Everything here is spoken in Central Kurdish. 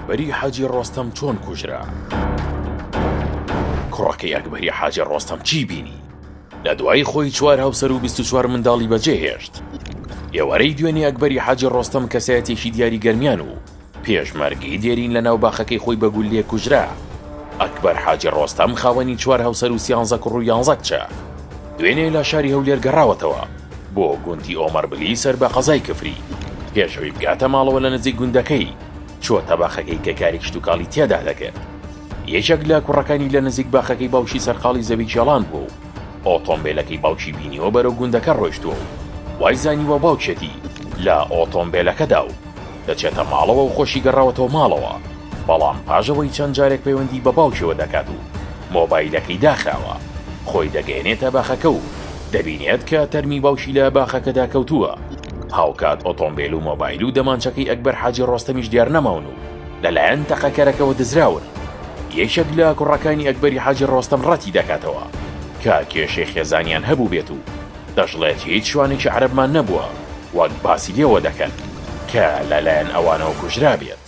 ئەکبەری حاجی ڕۆستەم چۆن کوژرا؟ کوڕەکەی ئەکبەری حاجی ڕۆستەم چی بینی؟ لە دوای خۆی چوار هاوسەر و 24 منداڵی بەجێهێشت. ئێوارەی دوێنێ ئەکبەری حاجی ڕۆستەم کەسایەتێکی دیاری گەرمیان و پێشمەرگەی دێرین لە ناو باخەکەی خۆی بە گوللەیەک کوژرا. ئەکبەر حاجی ڕۆستەم خاوەنی چوار هاوسەر و سیانزە کوڕ و یانزە کچە. دوێنێ لە شاری هەولێر گەڕاوەتەوە بۆ گوندی ئۆمەربلی سەر بە قەزای کفری. پێش ئەوەی بگاتە ماڵەوە لە نزیک گوندەکەی چووەتە باخەکەی کە کاری کشتوکاڵی تیادا دەکرد. یەکێک لە کوڕەکانی لە نزیک باخەکەی باوکی سەرقاڵی زەوی کێڵان بووە و ئۆتۆمبێلەکەی باوکی بینیوە بەرەو گوندەکە ڕۆیشتووە و وای زانیوە باوکیەتی لە ئۆتۆمبێلەکەدا و دەچێتە ماڵەوە و خۆشی گەڕاوەتەوە ماڵەوە، بەڵام پاش ئەوەی چەند جارێک پەیوەندی بە باوکیەوە دەکات و مۆبایلەکەی داخراوە، خۆی دەگەیەنێتە باخەکە و دەبینێت کە تەرمی باوکی لە باخەکەدا کەوتووە. هاوکات ئۆتۆمبێل و مۆبایل و دەمانچەکەی ئەکبەر حاجی ڕۆستەمیش دیارنەماون و لەلایەن تەقەکەرەکەوە دزراون. یەکێک لە کوڕەکانی ئەکبەری حاجی ڕۆستەم ڕەتی دەکاتەوە کە کێشەی خێزانیان هەبووبێت و دەشڵێت هیچ شوانێکی عەرەبمان نەبووە وەک باسی لێوە دەکەن کە لەلایەن ئەوانەوە کوژرابێت.